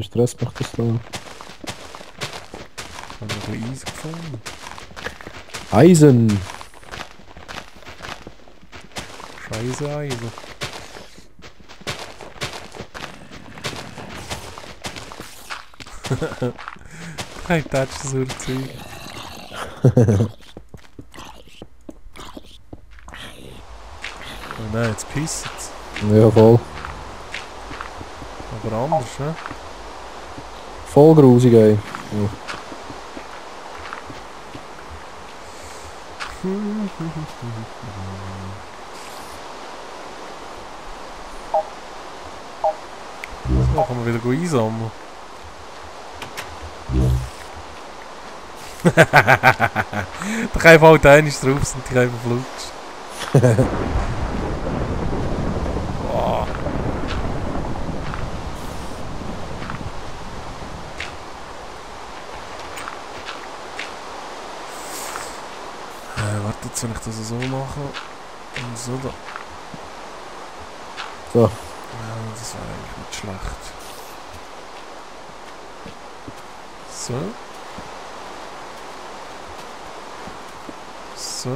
Wie stresst mich das da? Ich habe noch ein bisschen Eisen gefunden. Eisen! Scheiße Eisen. Kein Touch, das Zeug. Oh nein, jetzt pisst es. Ja, voll. Aber anders, ne? Voll grusig, ey. Ja. So, kann man wieder einsammeln. Da kann ich halt einmal drauf und die kann einfach flutschen. Wow. Warte, jetzt wenn ich das so mache. Und so da. So. Ja, das wäre eigentlich nicht schlecht. So. So.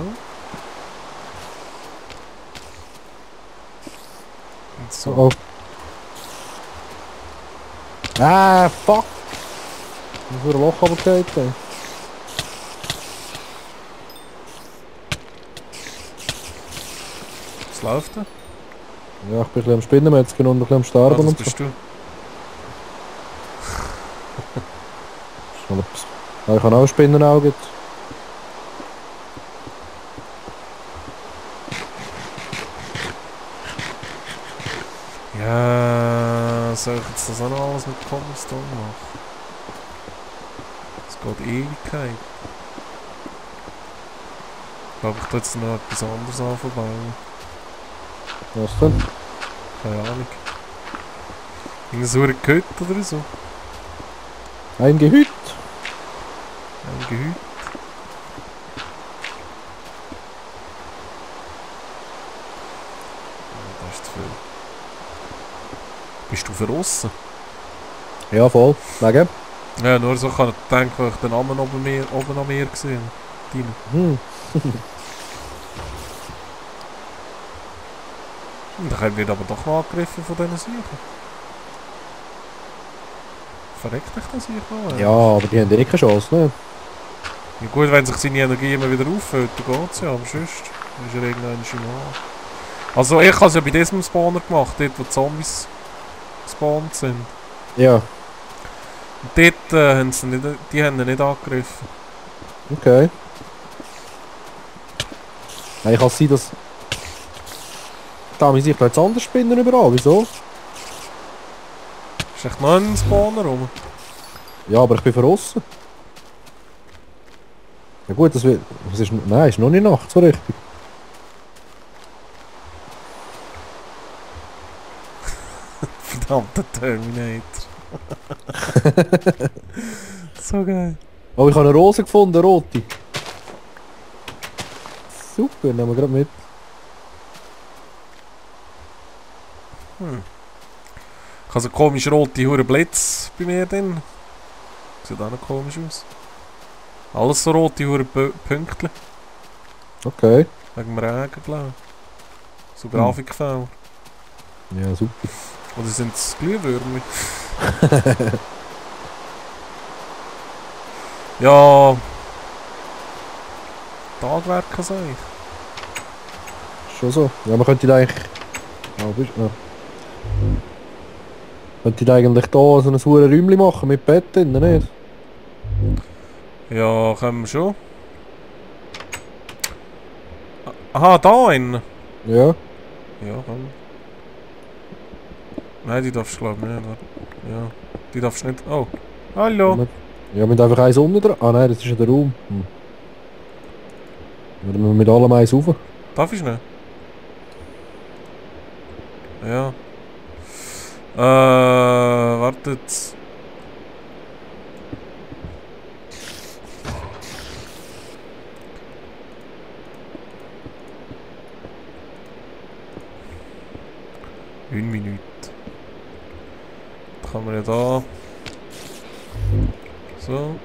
Und so. Oh. Ah, fuck! Ich bin ein Loch runtergefallen, ey. Was läuft da? Ja, ich bin ein bisschen am Spinnenmetzger und ein bisschen am Ah, Sterben das und so. bist du. Schnell etwas. Ja, ich habe auch ein Spinnenauge jetzt. Ja, soll ich jetzt das auch noch alles mit Cobblestone machen? Das geht Ewigkeit. Ich glaube, ich tue jetzt noch etwas anderes anbauen. Was denn? Keine Ahnung. Irgendeine saure Gehütte oder so. Ein Gehüt! Ein Gehütte. Oh, das ist zu viel. Bist du verrissen? Ja, voll. Wegen? Ja, nur so kann ich denken, weil ich den Namen oben am Meer gesehen habe. Hm. Dann wird aber doch noch angegriffen von diesen Seuchen. Verreckt dich das hier noch? Ja, aber die haben eh keine Chance, ne? Ja gut, wenn sich seine Energie immer wieder auffüllt, dann geht's ja, aber sonst ist er irgendwann schon mal. Also ich habe es ja bei diesem Spawner gemacht, dort wo die Zombies gespawnt sind. Ja, Und dort haben sie nicht, die haben ihn nicht angegriffen. okay. Nein, kann es sein, dass... Da haben sich jetzt andere Spinnen überall, wieso? Ist echt noch ein Spawner rum? Ja, aber ich bin verrissen. Ja gut, das wird... Es ist, nein, ist noch nicht Nacht, so richtig. Verdammter Terminator. So geil. Oh, ich habe eine Rose gefunden, eine rote. Super, nehmen wir gerade mit. Ich habe so komisch rote Hure Blitz bei mir drin. Sieht auch noch komisch aus. Alles so rote Hure Pünktchen. Okay. Wegen dem Regen, glaube ich. So Grafikfehler. Ja, super. Oder sind es Glühwürmer? Ja. Tagwerk kann sein. Schon so. Ja, man könnte da eigentlich... Oh, bist du... Könnte da eigentlich da so ein sauren Räumchen machen mit Bett drin, nicht? Ja, können wir schon. Aha, da innen. Ja. Ja, komm. Nein, die darfst du glaube ich nicht. Ja, die darfst du nicht. Oh. Hallo. Ja, mit einfach eins unten dran. Ah nein, das ist ja der Raum. Dann müssen wir mit allem eins rauf. Darf ich nicht? Ja. Wartet. Eine Minute. Da kann man ja da. So.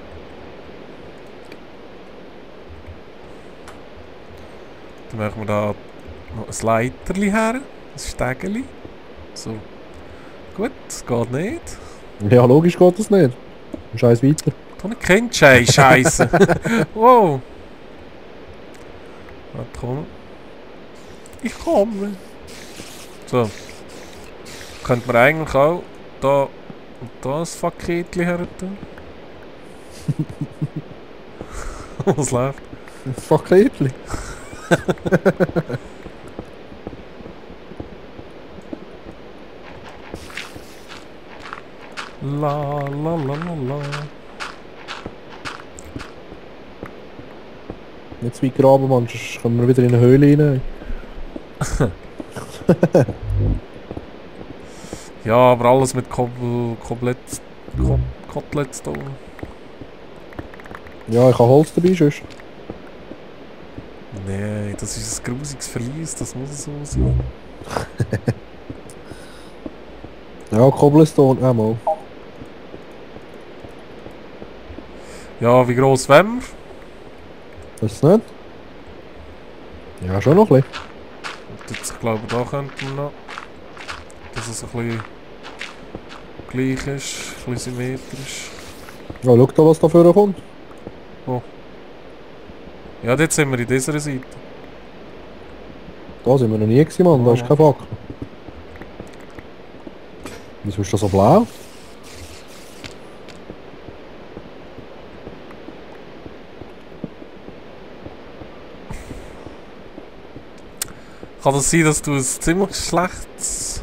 Dann machen wir da noch ein Leiterli her. Ein Stegeli. So. Gut, das geht nicht. Ja, logisch geht das nicht. Scheiß weiter. Du nicht kennt Scheiße. Wow. Warte, komm. Ich komme. So. Könnte man eigentlich auch da und da ein Paketchen her tun. Was läuft? Ein Paketli. La la la la la. Nicht zu weit graben, Mann, sonst kommen wir wieder in eine Höhle rein. Ja, aber alles mit Koteletts da. Ja, ich habe Holz dabei, sonst. Nee, das ist ein grusiges Verlies, das muss so sein. Ja, Cobblestone, mal. Ja, wie gross wollen wir? Weißt du nicht? Ja, schon noch ein bisschen. Und jetzt, ich glaube, da könnten wir noch. Dass es ein bisschen gleich ist, ein bisschen symmetrisch. Ja, schau da, was da vorne kommt. Ja, jetzt sind wir in dieser Seite. Da sind wir noch nie gewesen, Mann, da ist kein Fackel. Wieso ist das so blau? Kann das sein, dass du ein ziemlich schlechtes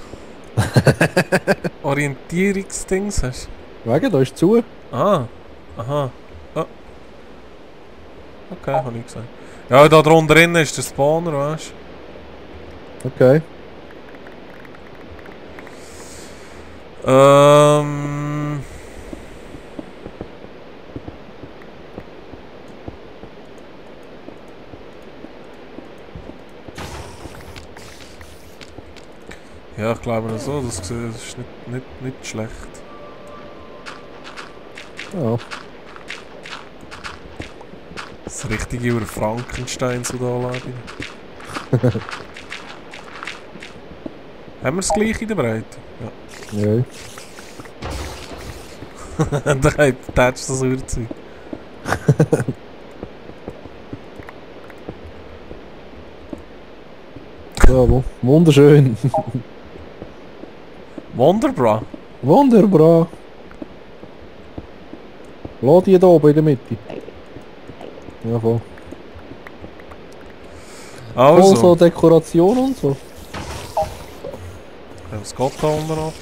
Orientierungsdings hast? Wegen, da ist zu. Ah, aha. Oh. Okay, habe ich gesagt. Ja, da drunter drin ist der Spawner, weißt du? Okay. Ja, ich glaube so, das ist nicht schlecht. Ja. Das richtige über Frankenstein so da laden. Haben wir das gleiche in der Breite? Ja. Ja. Da tätschst du das Urzeug. Ja, wunderschön. Wunderbar. Wunderbar. Lass die da oben in der Mitte. Ja, voll. Voll so Also. Dekoration und so. Ja, was geht da unten ab?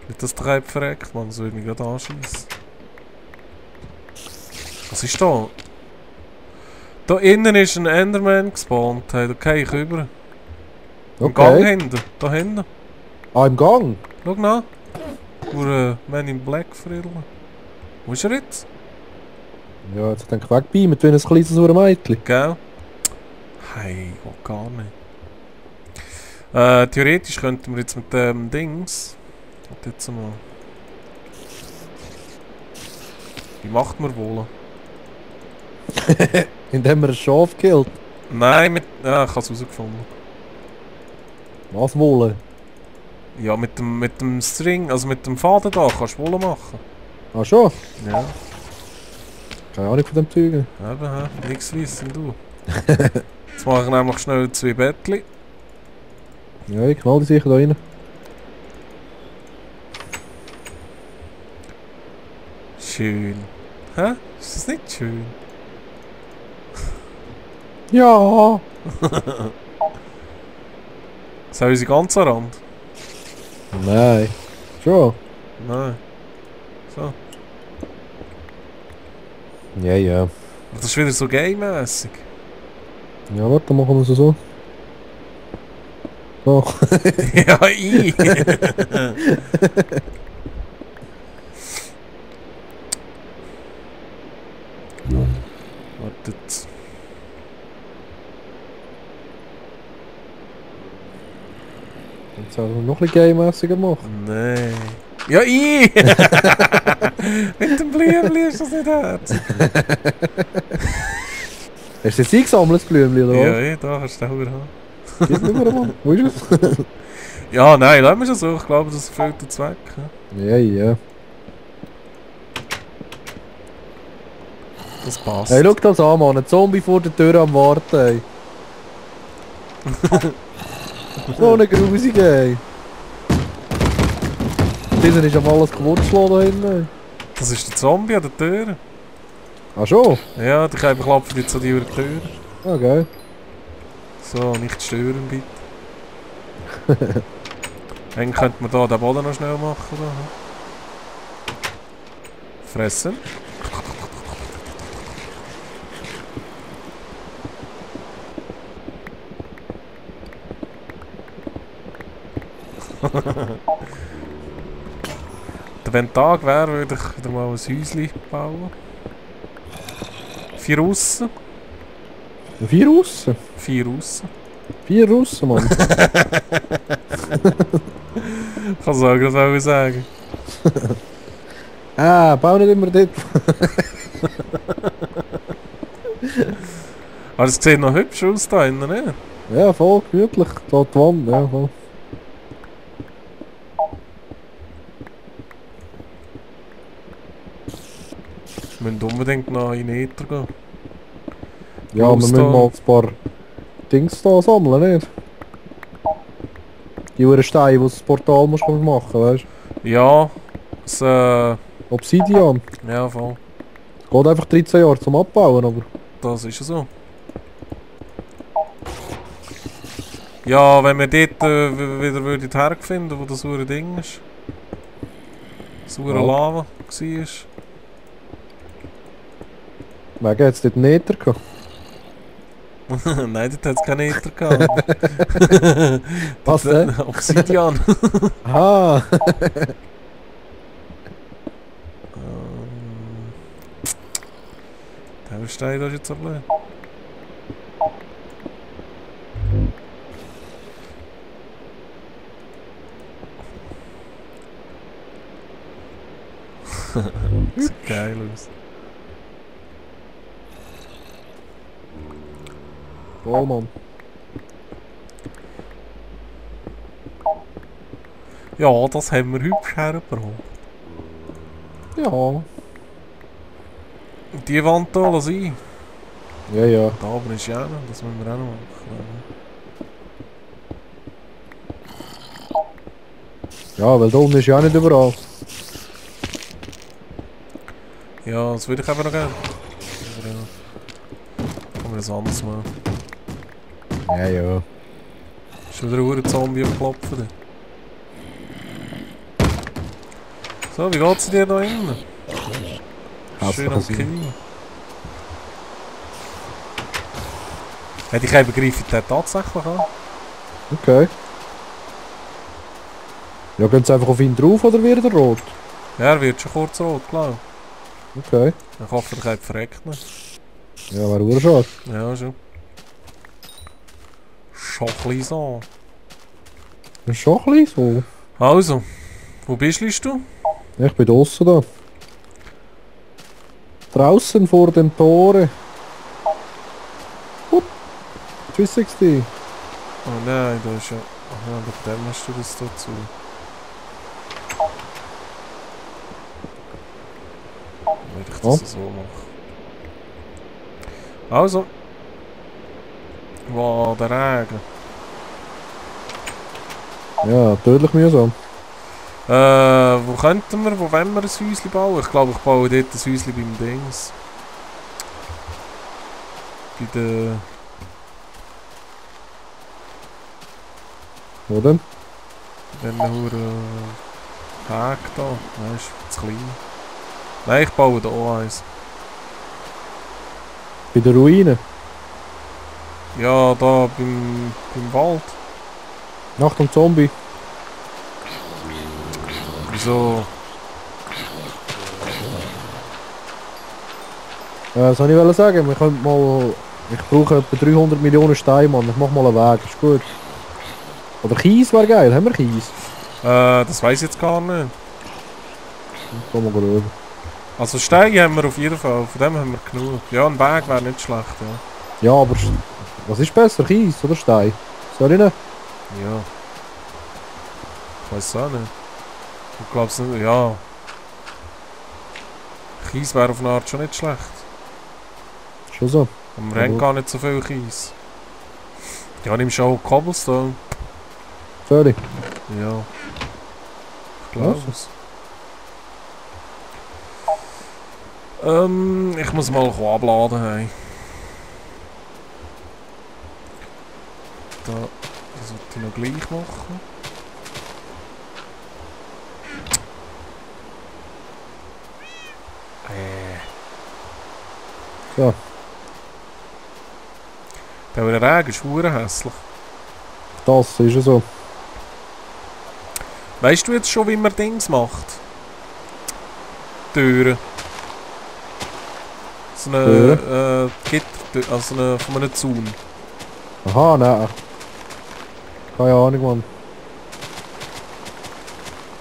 Nicht das Treib verreckt, man, soll mich gerade anschießen. Was ist da? Da innen ist ein Enderman gespawnt, hey, da gehe ich rüber. Im Gang Okay. hinten, da hinten. Ah, im Gang? Schau nach. Wo Man in Black verrillen. Wo ist er jetzt? Ja, jetzt denke ich wegbeamen, wie ein kleines sauer Mädchen. Gell? Hey, geht gar nicht. Theoretisch könnten wir jetzt mit dem Dings... Warte jetzt mal. Wie macht man wohl? Indem man ein Schaf killt. Nein, mit... Ja, ich habe es herausgefunden. Was wollen? Ja, mit dem String, also mit dem Faden da, kannst du Wolle machen. Ah, schon? Ja. Keine Ahnung von dem Zeug. Eben, nichts wissen du. Jetzt mache ich nämlich schnell 2 Bettchen. Ja, ich knall die sicher da rein. Schön. Hä? Ist das nicht schön? Ja. Soll unsere ganze Rand? Nein. Schon? Nein. So. Ja, ja. Das ist wieder so gay-mässig. Ja, warte, dann machen wir es so. So. Ja, ich. Wartet. Jetzt haben wir noch ein bisschen game-mässiger machen. Nein. Ja, ich! Mit dem Blümchen ist das nicht hart. Hast du jetzt eingesammelt, das Blümchen, oder was? Ja, da kannst du den haben. Gib mir mal, Mann. Wo ist es? Ja, nein, lass mich schon so. Ich glaube, das erfüllt den Zweck. Ja, ja. Das passt. Hey, schau das an, Mann. Ein Zombie vor der Tür am Warten, ey. So eine Grusig, ey. Dieser ist auf alles kaputt geschlagen da hinten, ey. Das ist der Zombie an der Tür. Ah, schon? Ja, die Käfer klopfen jetzt an die Tür. Okay. So, nicht stören bitte. Eigentlich könnte man da den Boden noch schnell machen. Da. Fressen. Wenn Tag wäre, würde ich wieder mal ein Häuschen bauen. 4 aussen. 4 Russen? 4 aussen. 4 Russen, Mann. Kann so gerade sagen. Ah, bau nicht immer dort. Aber es sieht noch hübsch aus da innen, ne? Ja, voll gemütlich. Da die Wand, ja, voll. Wir müssen unbedingt noch in Nether gehen. Ja, wir müssen mal ein paar Dings da sammeln, nicht? Die Uhren Steine, die das Portal musst du machen, weißt du? Ja, das Obsidian. ja, voll. Es geht einfach 13 Jahre zum Abbauen, aber... Das ist ja so. Ja, wenn wir dort wieder herfinden, wo das saure Ding ist. Saure Ja. Lava war. Wegen hat's dort Nether gehabt. Nein, dort hat es keine Nether gehabt. Was denn? Obsidian. Ah! Der Stein da ist jetzt so blöd. Das sieht geil aus. Oh Mann. Ja, das haben wir hübsch hergebracht. Ja. Die Wand hier lass ein. Ja, ja. Da oben ist ja noch, das müssen wir auch noch machen. Ja, weil da oben ist ja auch nicht überall. Ja, das würde ich eben noch gerne. Aber ja. Kann man das anders machen. Ja, ja. Ist wieder ein Zombie am Klopfen. So, wie geht's dir da innen? Schön am Kiel. Hätte ich eben begriffen, der tatsächlich an. Okay. Ja, gehen Sie einfach auf ihn drauf oder wird er rot? Ja, er wird schon kurz rot, klar. Okay. Ich hoffe, er verreckt nicht. Ja, wäre urschade. Ja, schon. Schon ein bisschen so. Das ist schon ein bisschen so. Also, wo bist du? Ich bin draussen da. Draußen vor dem Tore. Hup. Tschüss, 60. Oh nein, da ist ja... Aha, bei dem hast du das dazu. Wenn ich das so mache. Also. Wow, der Regen. Ja, tödlich mühsam. Wo könnten wir, wo wollen wir ein Häuschen bauen? Ich glaube, ich baue dort ein Häuschen beim Dings. Bei der... Wo denn? Wenn wir nur Tag da. Nein, ist zu klein. Nein, ich baue da auch eins. Bei der Ruine. Ja, da beim Wald. Nach dem Zombie. Wieso? Was soll ich sagen? Wir können mal... Ich brauche etwa 300 Millionen Steine, Mann. Ich mach mal einen Weg, ist gut. Oder Kies wäre geil, haben wir Kies? Das weiß ich jetzt gar nicht. Komm mal rüber. Also Steine haben wir auf jeden Fall, von dem haben wir genug. Ja, ein Weg wäre nicht schlecht, ja. Ja, aber was ist besser, Kies oder Stein? Soll ich nicht? Ja. Ich weiß auch nicht. Ich glaube es nicht, ja. Kies wäre auf eine Art schon nicht schlecht. Schon so. Aber wir haben gar nicht so viel Kies. Ja, nimmst du auch Cobblestone? Völlig. Ja. Ich glaube Also. es. Ich muss mal abladen. Hey. Das sollte ich noch gleich machen. So. Der Regen ist verdammt hässlich. Das ist ja so. Weißt du jetzt schon, wie man Dings macht? Türen. So eine Gitter, also eine, von einem Zaun. Aha, nein. Keine Ahnung, Mann.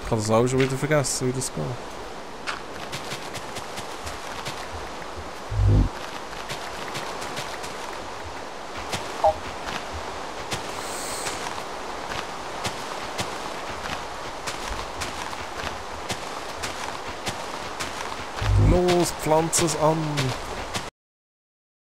Ich habe das auch schon wieder vergessen, wie das geht. Los, pflanze es an!